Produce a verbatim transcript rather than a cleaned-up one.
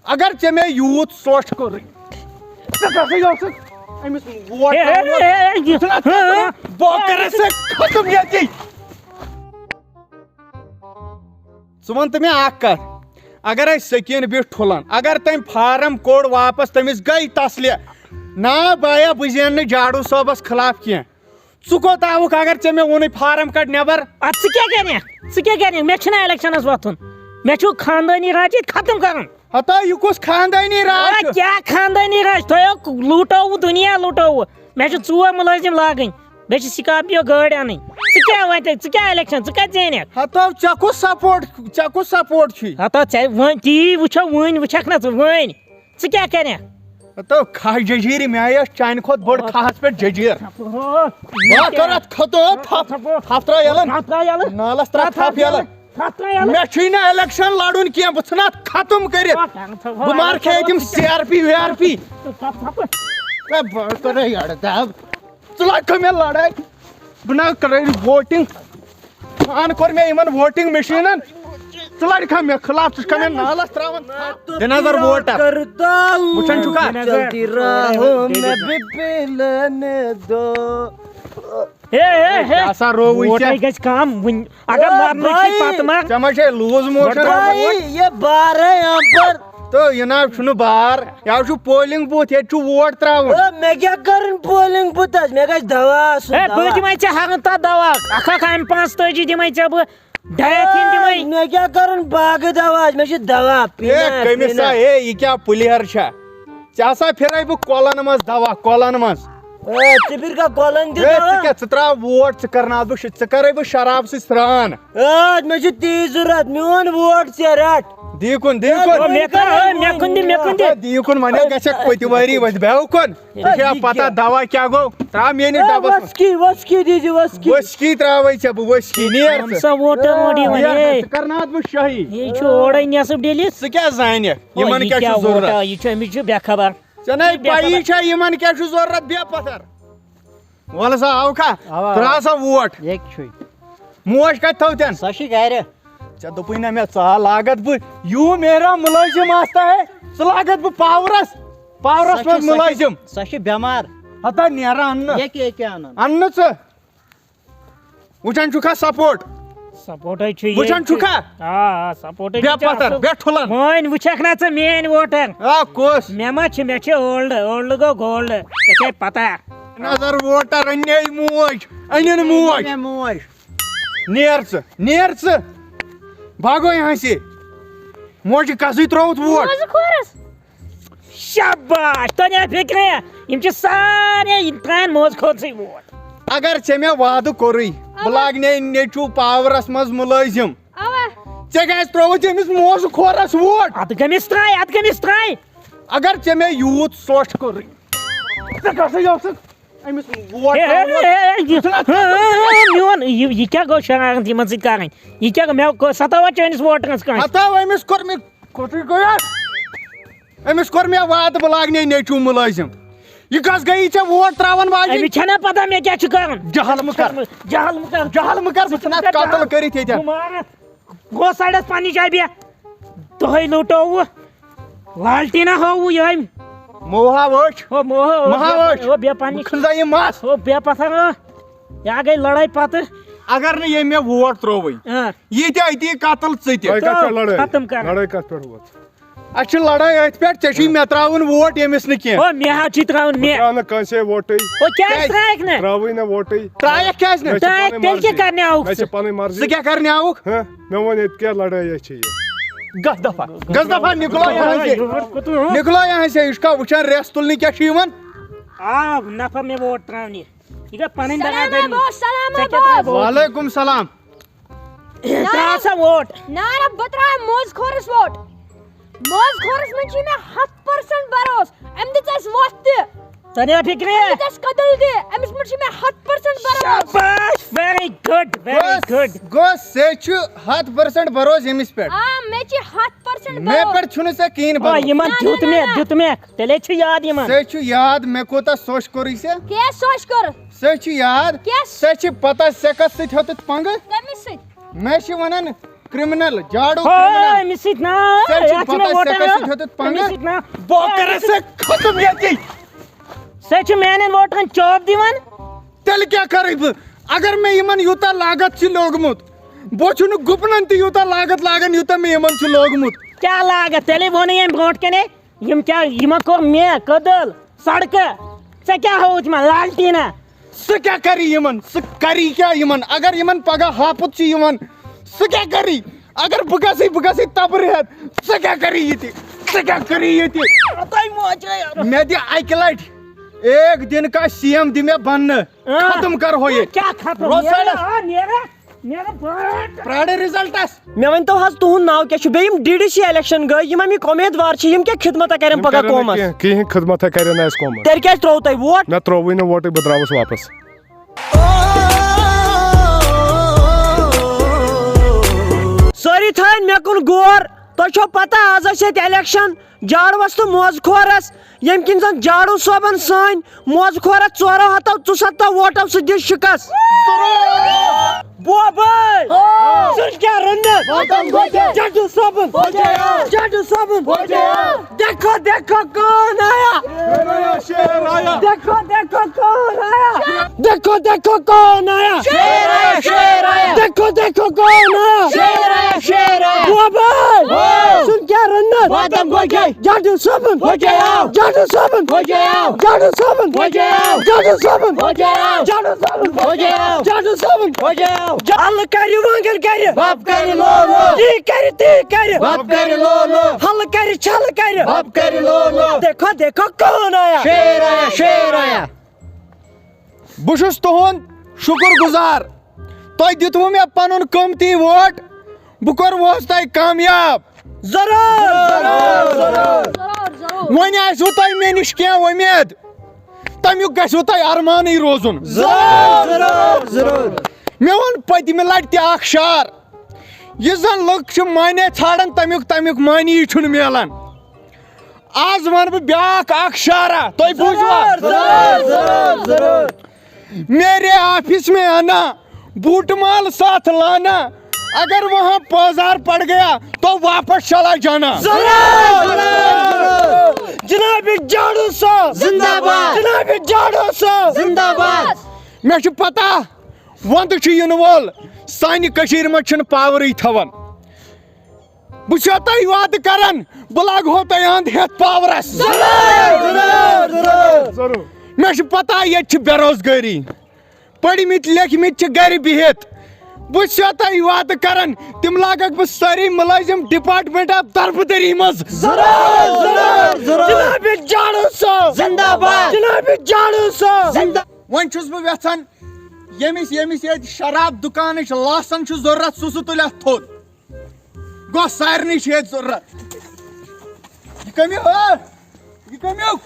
اگر ژےٚ مےٚ یوٗت سۄچھ کوٚرُے، ژٕ کَسٕے اوسُکھ أمِس ووٹ ہے، ہے، ترٛاوُن؟ ہے، ہے، یہِ، ژٕ چھُکھ نا ہے، ہے۔ ختم؟ بہٕ کَرٕ ژٕ ختم ییٚتی۔ ژٕ وَن تہٕ مےٚ اَکھ کَتھ، اگر أسۍ سٔکیٖن بیٖٹھ ٹھُلَن، اگر تٔمۍ فارم کوٚڑ واپَس، تٔمِس گٔے تسلہِ، نا بایا، بہٕ زینہٕ نہٕ جاڑو صٲبَس خلاف کینٛہہ۔ ژٕ کوٚت آوُکھ اگر ژےٚ مےٚ ووٚنُے فارم کڑ نٮ۪بر؟ اَدٕ ژٕ کیٛاہ کَرکھ؟ ژٕ کیٛاہ کَرکھ؟ مےٚ چھُنہ الیکشنس وۄتھُن۔ مےٚ چھُ خاندٲنی راج ییٚتہِ ختم کرُن۔ ہتا، یہِ کُس خاندٲنی راج آ، چھُ؟ کیٛاہ خاندٲنی راج؟ تۄہہِ لوٗٹووُ دُنیا، لوٗٹووُ۔ مےٚ چھِ ژور مُلٲزِم لاگٕنۍ، بیٚیہِ چھِ سکارپیو گٲڑۍ اَنٕنۍ۔ ژٕ کیٛاہ وَنہِ؟ ژٕ کیٛاہ الیکشن؟ ژٕ کَتہِ زینکھ؟ ہتا، ژےٚ کُس سپورٹ، ژےٚ کُس سپورٹ چھُے؟ ہتا، ژےٚ وۄنۍ تی وٕچھو، وٕنۍ وٕچھکھ نہ ژٕ وٕنۍ۔ ژٕ کیٛاہ کَرکھ؟ ہتو، کھاہ ججیٖرِ مےٚ آیہِ ٲس چانہِ کھۄتہٕ بٔڑ کھاہَس پٮ۪ٹھ ججیٖر۔ بہٕ ہا کَرٕ اَتھ ختم، تھپھ، تھپھ ترٛاو یَلہٕ۔ تھپھ ترٛاو یَلہٕ۔ نالَس ترٛاو تھپھ یَلہٕ۔ تھپھ ترٛاو یَلہٕ۔ مےٚ چھُے نہٕ الیکشن لڑُن کینٛہہ، بہٕ ژھٕنہٕ اَتھ ختم کٔرِتھ۔ بہٕ مارٕ کھے تِم C R P V R P. ہے، بہٕ کَرے یَڑٕ دَب۔ ژٕ لَگکھ مےٚ لڑٲے۔ بہٕ نہ کَرے ووٹِنگ۔ پان کوٚر مےٚ یِمن ووٹنگ مشیٖنن۔ ژٕ لڑکھا مےٚ خلاف، ژٕ چھُکھا مےٚ نالس تراوان؟ دِ نظر ووٹر۔ وٕچھان چھُکھا؟ چلتی راہوں میں بھی پلنے دو۔ ہے، ہے، ہے۔ کیٛاہ سا رووُے ووٹے ژےٚ؟ گژھِ کم وُنہِ۔ اگر اے مرنٕے چھُے بھائی۔ پتہٕ مر۔ ژےٚ ما چھے لوٗز موشن بھائی، آمُت؟ یہ بارہ یہاں پر۔ تہٕ یہِ نہ چھُنہٕ بار، یہِ حظ چھُ پولنگ بوتھ، ییٚتہِ چھُ ووٹ تراوُن۔ اے، مےٚ کیٛاہ کرُن پولنگ بوتھس؟ مےٚ گژھِ دوا آسُن، ہے، بہٕ دوا۔ دِمے ژےٚ ہرن تتھ دوا۔ اکھ ہتھ اَمہِ پانٛژتٲجی دِمے ژےٚ بہٕ۔ ڈایتھین دِمے۔ مےٚ کیٛاہ کَرُن باغہٕ دوا؟ مےٚ چھِ دوا اے، پیٖنہ، کٔمِس پیٖنہ۔ سا، اے، یہِ کیٛاہ پُلیر چھا؟ ژےٚ ہسا پھِرے بہٕ کۄلن منٛز دوا، کۄلن منٛز۔ اے، ژٕ پھِرکھا کۄلن تہِ اے، دوا؟ ژٕ کیٛاہ، ژٕ ترٛاو ووٹ، ژٕ کرناو بہٕ شِ-، ژٕ کرے بہٕ شراب سۭتۍ سرٛان۔ اے، مےٚ چھُ تی ضروٗرت، میون ووٹ ژےٚ رٹ۔ دی کُن، دی اے، کُن۔ او، مےٚ کر، اے، مےٚ کُن دِ، مےٚ کُن دِ۔ اے، دی کُن، وۄنۍ گژھِ پتہِ وٲری وۄتھِ بیٚہو کُن۔ ژےٚ چھا اے، یہِ پتہ کیٛاہ؟ دوا کیٛاہ گوٚو؟ ترٛاو میٛٲنِس اے، ڈبس منٛز۔ وسکی، وسکی دیٖزِ، وسکی۔ وسکی ترٛاوے ژےٚ بہٕ، وسکی۔ نیر ژٕ۔ ہمسا ووٹر ووٹ یِوان، نیر ژٕ، اے۔ ژٕ کرناوتھ بہٕ شٲہی۔ یہِ چھُ اورے نٮ۪صٕف ڈٔلِتھ۔ ژٕ کیٛاہ زانکھ؟ او، یِمن یہِ کیٛاہ کیٛاہ چھُ ضروٗرت؟ ووٹا؟ یہِ چھُ، أمِس چھُ بے خبر۔ ژےٚ نے یہِ بے پَیی خبر۔ چھا یِمن کیٛاہ چھُ ضروٗرت؟ بیٚہہ پتھر۔ وَلہٕ سا، آو کھا؟ اوا، اوا۔ ترٛاو سا ووٹ۔ ییٚکہِ چھُے۔ موج کَتہِ تھٲو تٮ۪ن؟ سۄ چھِ گرِ۔ ژےٚ دوٚپُے نہ مےٚ، ژٕ آ لاگتھ بہٕ، یوٗ میرا مُلٲزِم آستا ہے، ژٕ لاگتھ بہٕ پاورس، پاورس سۄ چھِ، منٛز سۄ چھِ، مُلٲزِم۔ سۄ چھِ بٮ۪مار۔ ہتا نیرا اَننہٕ۔ ییٚکہِ، ییٚکہِ اَنُن۔ اَننہٕ ژٕ۔ وٕچھان چھُکھا سپورٹ؟ سپورٹے چھُ ییٚتہِ۔ وٕچھان چھُکھا؟ آ، آ، سپورٹے بے چھُ پتھر، اصٕل۔ بے ٹھُلن۔ وۄنۍ وٕچھکھ نا ژٕ میٲنۍ ووٹر؟ آ، کُس؟ مےٚ ما چھِ، مےٚ چھِ اولڈ، اولڈ گوٚو گولڈ۔ ژےٚ چھے پتہ۔ نظر ووٹر، أنۍ موج، أنِن موج۔ مےٚ موج۔ نیر ژٕ، نیر ژٕ۔ بھاگو یہاں سے۔ موجہِ کسٕے ترٛووُتھ ووٹ۔ موزٕ کھورس۔ شاباش، تۄہہِ فِکرِ، یِم چھِ سارے، یِم ترٛاون موزٕ کھورسٕے ووٹ۔ اگر ژےٚ مےٚ وعدٕ کوٚرُے، بہٕ اوا۔ لاگنے نیٚچوٗ پاورس منٛز مُلٲزِم۔ اوا۔ ژےٚ کیٛازِ ترٛووُتھ أمِس موزٕ کھورس ووٹ؟ اتھ گٔمِس ترٛاے، اتھ گٔمِس ترٛاے۔ اگر ژےٚ مےٚ یوٗت سۄچھ کوٚرُے، ژٕ کسٕے اوسُکھ أمِس ووٹ ہے، ہے، ترٛاوُن؟ ہے، ہے، یہِ، ژٕ چھُکھ نا ہے، ہے، میون، یہِ، یہِ کیٛاہ گوٚو شرارت یِمن سۭتۍ کرٕنۍ؟ یہِ کیٛاہ گوٚو؟ مےٚ کوٚر ستاوت چٲنِس ووٹرس کٲنٛسہِ۔ ہتا أمِس کوٚر مےٚ کوٚتُے گوٚو یار؟ أمِس کوٚر مےٚ وعدٕ، بہٕ لاگنے نیٚچوٗ مُلٲزِم۔ یہِ کس گٔیی ژےٚ ووٹ ترٛاوان واجِنۍ؟ أمِس چھَنا پتہ مےٚ کیٛاہ چھُ کرُن؟ جہل مہٕ کر۔ جہل مہٕ کر۔ جہل مہٕ کر، بہٕ ژھٕنہٕ اتھ قتل کٔرِتھ ییٚتٮ۪ن۔ بہٕ مارٕ۔ گوٚو سایڈس پننہِ جایہِ بیٚہہ۔ دۄہے لوٚٹووُ۔ لالٹیٖنہ ہووُ یِہوٚے۔ موہا وٕچھ۔ ہو، موہا، ہو، موہا بیٚہہ، وٕچھ۔ ہو، بیٚہہ پننہِ۔ بہٕ کھنزا یہِ مس۔ ہو، بیٚہہ پتھر، ہو۔ یا گٔے لڑٲے پتہٕ۔ اگر نہٕ ییٚمۍ مےٚ ووٹ ترٛووٕے، آ۔ یہِ تہِ أتی قتل ژٕ تہِ۔ تۄہہِ کتھ چھو ترٛاو، لڑٲے؟ ختم کر۔ لڑٲے کتھ پٮ۪ٹھ وٲژ؟ اسہِ چھِ لڑٲے أتھۍ پٮ۪ٹھ، ژےٚ چھُے مےٚ ترٛاوُن ووٹ، ییٚمِس نہٕ کینٛہہ۔ او، مےٚ حظ چھُے ترٛاوُن، بہٕ مےٚ۔ ترٛاو نہٕ کٲنٛسے ووٹٕے۔ او، کیٛازِ کیٛازِ؟ ترٛایَکھ نہٕ؟ ترٛاوٕے نہٕ ووٹٕے۔ ترٛایَکھ کیٛازِ نہٕ؟ مےٚ چھِ ترٛایَکھ، پنٕنۍ تیٚلہِ کیٛاہ مرضی۔ کرنہِ آوُکھ مےٚ ژٕ؟ چھِ پنٕنۍ مرضی۔ ژٕ کیٛاہ کرنہِ آوُکھ؟ ہہ؟ مےٚ ووٚن ییٚتہِ کیٛاہ لڑٲے چھِ یہِ۔ گژھ دفعہ، گژھ دفعہ، نِکلو یہاں سے۔ یور کوٚت ووٚن؟ نِکلو یہاں سے، یہِ چھُکھا وٕچھان ریس تُلنہِ کیٛاہ چھُ یِوان؟ آو نفر مےٚ ووٹ ترٛاونہِ۔ یہِ گٔے پنٕنۍ سلام برادٔری۔ آبو، سلام ژےٚ کیٛاہ آبو۔ ترٛاوُن؟ وعلیکم سلام۔ ترٛاو سا ووٹ۔ نہ، نہ، بہٕ ترٛاوٕ موزٕ کھورس ووٹ۔ موزٕ کھورس منٛز چھُ مےٚ ہتھ پٔرسنٹ بھروسہٕ۔ أمۍ دِژ اَسہِ وَتھ تہِ۔ تۄہہِ فِکرِ؟ أمۍ دِژ اَسہِ کدٕل تہِ۔ أمِس پٮ۪ٹھ چھُ مےٚ ہتھ پٔرسنٹ بھروسہٕ۔ شاباش، very good، very good۔ گوٚو، گوٚو، ژےٚ چھُ ہتھ پٔرسنٹ بھروسہٕ ییٚمِس پٮ۪ٹھ؟ آ، مےٚ چھِ ہتھ پٔرسنٹ مےٚ بھروسہٕ۔ پٮ۪ٹھ چھُنہٕ ژےٚ کِہیٖنۍ آ، بھروسہٕ۔ یِمن نہ، دیُت نہ، مےٚ، نہ۔ دیُت مےٚ۔ تیٚلے چھُ یاد یِمن۔ ژےٚ چھُ یاد مےٚ کوٗتاہ سوٚچھ کوٚرُے ژےٚ؟ کیٛاہ سوٚچھ کوٚر؟ ژےٚ چھُ یاد؟ کیٛاہ؟ ژےٚ چھِ پتہ ژےٚ کَس سۭتۍ ہیوٚتُتھ پنٛگہٕ؟ کٔمِس سۭتۍ؟ مےٚ چھِ وَنان، کرمنل، جاڑو ہے، کرمنل۔ أمِس سۭتۍ نا، ژےٚ چھُے اَتھ چھِ مےٚ پتہ، ژےٚ ووٹر کیٛاہ چھُتھ ہیوٚتُتھ پنٛگہٕ؟ أمِس سۭتۍ نا۔ بہٕ کَرٕ ژےٚ ختم ییٚتی۔ سُہ چھُ میٛانٮ۪ن ووٹرَن چوب دِوان۔ تیٚلہِ کیٛاہ کَرٕ بہٕ؟ اگر مےٚ یِمَن یوٗتاہ لاگَتھ چھِ لوگمُت، بہٕ چھُنہٕ گُپنَن تہِ یوٗتاہ لاگَتھ لاگان، یوٗتاہ مےٚ یِمَن چھُ لوگمُت۔ کیٛاہ لاگَتھ؟ تیٚلے ووٚنُے أمۍ برونٛٹھ کَنے۔ یِم کیٛاہ، یِمن کوٚر مےٚ کٔدٕل سڑکہٕ۔ ژےٚ کیٛاہ ہووُتھ یِمن لالٹیٖنہ؟ سُہ کیٛاہ کَرِ یِمن؟ سُہ کَرِ کیٛاہ یِمن؟ اگر یِمن پگاہ ہاپُت چھُ یِوان، سُہ کیٛاہ کَرِ؟ اگر بہٕ گژھٕ، بہٕ گژھٕ تَبرِ ہٮ۪تھ، سُہ کیٛاہ کَرِ ییٚتہِ؟ سُہ کیٛاہ کَرِ ییٚتہِ؟ تۄہہِ موجے۔ مےٚ دِ اَکہِ لَٹہِ، ایک دن کا سی ایم دِ مےٚ بننہٕ۔ اۭں۔ ختم کر ہو ییٚتہِ۔ کیٛاہ ختم؟ روز نیرٕ، سایڈس۔ آ، نیرٕ۔ نیرٕ بٔڑ۔ پرٛارٕ رِزلٹس۔ مےٚ ؤنۍ تو حظ، تُہُنٛد ناو کیٛاہ چھُ؟ بیٚیہِ یِم ڈی ڈی سی الیکشن گٔے، یِم اَمِکۍ اُمیدوار چھِ، یِم کیٛاہ خدمتہ کَرن یِم پگاہ کرن نہٕ قومس؟ کینٛہہ، کِہیٖنۍ خدمتہ کَرن نہٕ اَسہِ قومس۔ تیٚلہِ کیٛازِ ترٛوو تۄہہِ ووٹ؟ مےٚ ترٛووُے نہٕ ووٹٕے، بہٕ درٛاوُس واپس۔ سٲری تھٲیِن مےٚ کُن غور، تۄہہِ چھو پتہ آز ٲسۍ ییٚتہِ الیکشن، جاڑوس تہٕ موزٕ کھورس، ییٚمہِ کِنۍ زن جاڑو صٲبن سٲنۍ موزٕ کھورس ژورو ہتو ژُستو ووٹو سۭتۍ دِژ شکست۔ بوبے! آ! سُہ کیٛاہ رٔنِتھ؟ وطن گوجے! جاڑو صٲبن! گوجے آو! جاڑو صٲبن! گوجے آو! دیکھو، دیکھو کون آیا! شیر آیا، شیر آیا! دیکھو، دیکھو کون آیا! دیکھو، دیکھو کون آیا! شیر آیا، شیر آیا! دیکھو، دیکھو کون آیا! شیر آیا، شیر آیا! بوبے! ہو! سُہ کیٛاہ رٔنِتھ؟ وطن گوجے! جاڑو صٲبن! گوجے آو! جاڑو صٲبن! گوجے آو! جاڑو صٲبن! گوجے آو! جاڑو صٲبن! گوجے آو! جاڑو صٲبن! گوجے آو! جاڑو صٲبن! گوجے آو! جل کرِ وانگن کرِ! بب کرِ لو لو! یی کرِ تی کرِ! بب کرِ لو لو! ہل کرِ چھل کرِ! بب کرِ لو لو! دیکھو، دیکھو کون آیا! شیر آیا، شیر آیا! بہٕ چھُس تُہُنٛد شُکُر گُزار۔ تۄہہِ دیُتوٕ مےٚ پنُن قۭمتی ووٹ، بہٕ کوٚروہس تۄہہِ کامیاب۔ ضروٗر، ضروٗر، ضروٗر۔ وۄنۍ آسِوٕ تۄہہِ مےٚ نِش کینٛہہ وۄمید، تمیُک گژھِوٕ تۄہہِ ارمانٕے روزُن۔ ضروٗر، ضروٗر، ضروٗر۔ مےٚ ووٚن پٔتمہِ لٹہِ تہِ اکھ شعر، یُس زن لُکھ چھِ معنی ژھانڈان، تمیُک، تمیُک معنی چھُنہٕ میلان۔ آز ونہٕ بہٕ بیاکھ اکھ شعرا، تُہۍ بوٗزوا؟ ضروٗر، ضروٗر، ضروٗر۔ میرے آفس میں آنا، بوٹ مال ساتھ لانا، اگر وہاں بازار پڑ گیا تو واپس چلا جانا۔ ضروٗر، ضروٗر۔ جناب جاڑو صٲب۔ زندہ باد۔ جناب جاڑو صٲب۔ زندہ باد۔ مےٚ چھُ پتہ، ونٛدٕ چھُ یِنہٕ وول، سانہِ کٔشیٖرِ منٛز چھِنہٕ پاورٕے تھاوان۔ بہٕ چھُسو تۄہہِ وعدٕ کران، بہٕ لاگہو تۄہہِ اند ہٮ۪تھ پاورس۔ ضروٗر، ضروٗر، ضروٗر۔ مےٚ چھِ پتہ ییٚتہِ چھِ بے روزگٲری، پٔرمٕتۍ لیکھمٕتۍ چھِ گرِ بِہِتھ۔ بہٕ چھُسو تۄہہِ وعدٕ کران، تِم لاگکھ بہٕ سٲری مُلٲزِم ڈپارٹمنٹ آف دربدری منٛز۔ ضروٗر، ضروٗر، ضروٗر۔ جناب جاڑو صٲب۔ زندہ باد۔ جناب جاڑو صٲب۔ زندہ۔ وۄنۍ چھُس بہٕ یژھان، ییٚمِس، ییٚمِس ییٚتہِ شراب دُکانٕچ لاسن چھُ ضروٗرت، سُہ، سُہ تُلہِ اَتھ تھوٚد۔ گوٚو سارنٕے چھِ ییٚتہِ ضروٗرت۔ یہِ کٔمۍ ہو؟ یہِ کٔمۍ ہو؟